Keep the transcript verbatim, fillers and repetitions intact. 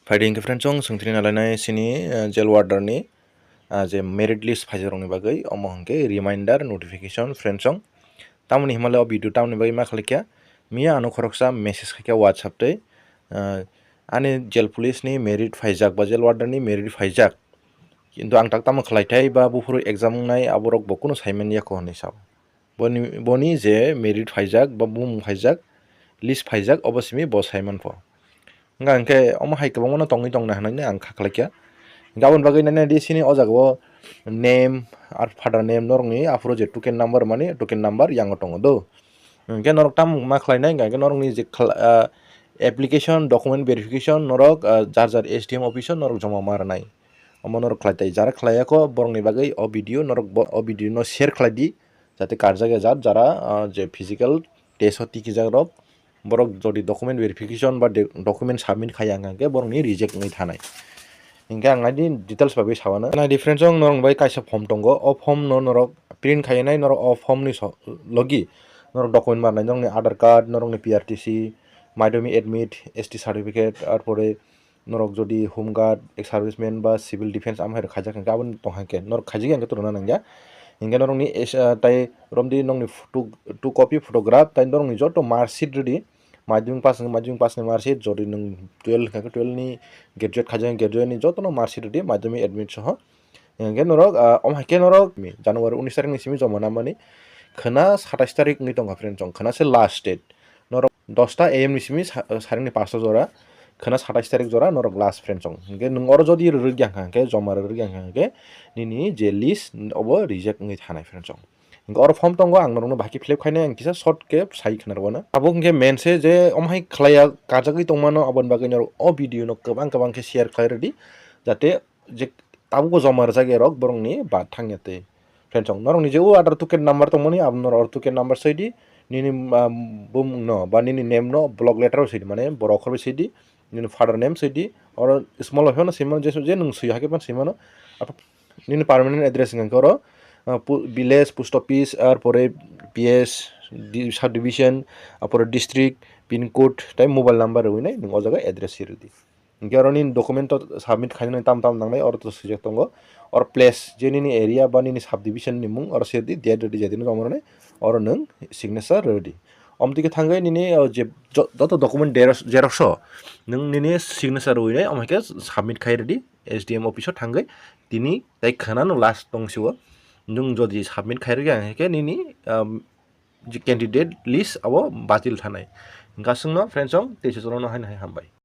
Phaidi hwnkhe friends, chwng swngthini nalainai chini, eh, jail warder ni, ah, je merit list phaijakrokni bagwi, omo hwnkhe reminder notification friends. Tamoni himalai o video tamoni bagwi ma khlaikha, miya ano khoroksa message khaikha WhatsApp tei, ah, ani jail police ni merit phaijak ba jail warder ni merit phaijak. Kintu ang tak tamo khlaithai ba buphuru exam wngnai aborok bo kunu saiman yakho hwnwi sao. Boni, boni je merit phaijak ba bumung phaijak, list phaijak, obo simi bo saiman pho. Hwnka hwnkhe omo hai kwbangmano tongwi tongna hwnwi ang kha khlaikha. Hwnkhe aboni bagwi nini di sini o jaga o name, ar father name norokni aphuru je token number mani token number yango tongo do. Hwnkhe norok tamo ma khlainai hwnkha hwnkhe norokni je khla-, ah, application document verification norok, ah, jar jar S D M office o norok joma ma rwnai. Omo norok khlai tai, jara khlai yakho borokni bagwi o video norok bo, o video no share khlai di, jate karjak ya jar jara, ah, je physical test o tikijak rok, borok jodi document verification ba de-, document submit khaiya hwnkha hwnkhe borokni reject wngwi thanai. Hwnkhe ang naidi details bai bai sawana. Naidi friends, ang norok bai kaisa form tongo, o form no norok print khaiya nai, norok o form ni so-, logi norok document marnai, norokni Aadhaar card, norokni P R T C, madhyamik admit, S T certificate, arpore norok jodi home guard, ex serviceman ba civil defense amhai rok khaijak hwnkhe aboni tongkha hwnkhe norok khaijak ya hwnkhe toruna nangya. Hwnkhe norokni es-, ah, tai romdi nokni photo, two copy photograph tai norokni joto mark sheet rwdi, madhyamik pass hwnkhe madhyamik pass ni mark sheet, jodi nwng twelve hwnkhe twelve ni graduate khaijak hwnkhe graduate ni jotono mark sheet rwdi madhyamik admit soho. Hwnkhe norok, ah, omo hai khe norok January unis tarik ni simi joma namani khwna satais tarik wngwi tongkha friend chong, khwna se last date. Norok dosta A M ni simi sa-, saringni pasta jora, khwna satais tarik jora norok last friend chong. Hwnkhe nwng oro jodi rwrwk ya hwnkha hwnkhe, joma rwrwk ya hwnkha hwnkhe, nini je list obo reject wngwi thanai friend chong. Hwnkhe oro form tongo, ang norokno bahai khe fill up khainai, ang kisa short khe sai khna rwna. Abo hwnkhe main se je omo hai khlaiya kajagwi tongmano, aboni bagwi norok o video no kwbang kwbang khe share khlai rwdi, jate je tabukbo joma rwjak ya rok borokni baat thangya tei. Friends, chong norokni je o Aadhaar token number tongmani, abo norok oro token number soi di, nini, um, bumung no ba nini name no block letter o soi di, mane borok khorbai soi di, nini father name soi di, oro small bai phano soi mano, je, je nwng soi hakhe phano soi mano. Abo nini permanent address hwnkhe oro, uh, pu-, village, post office, ar pore P S, di-, subdivision, ar pore district, pin code, tei mobile number rwinai nwng o jaga address soi rwdi. Hwnkhe oro nini document to submit khainani tam tam nangnai, oro to swijak tongo. Oro place je nini area ba nini subdivision ni mung oro sedi, date rwdi, je dino joma rwnai, oro nwng signature rwdi. Omtwi khe thangwi nini, o, je jo-, joto document xerox, xerox o nwng nini signature rwinai, omo hai khe submit khai rwdi S D M office o thangwi. Tini tai khwnano last tongsiwo. Nwng jodi submit khai rwkha hwnkhe nini, um, je candidate list abo batil thanai. Hwnkhe aswkno friends, chwng teisa chwlano haino hai hambai.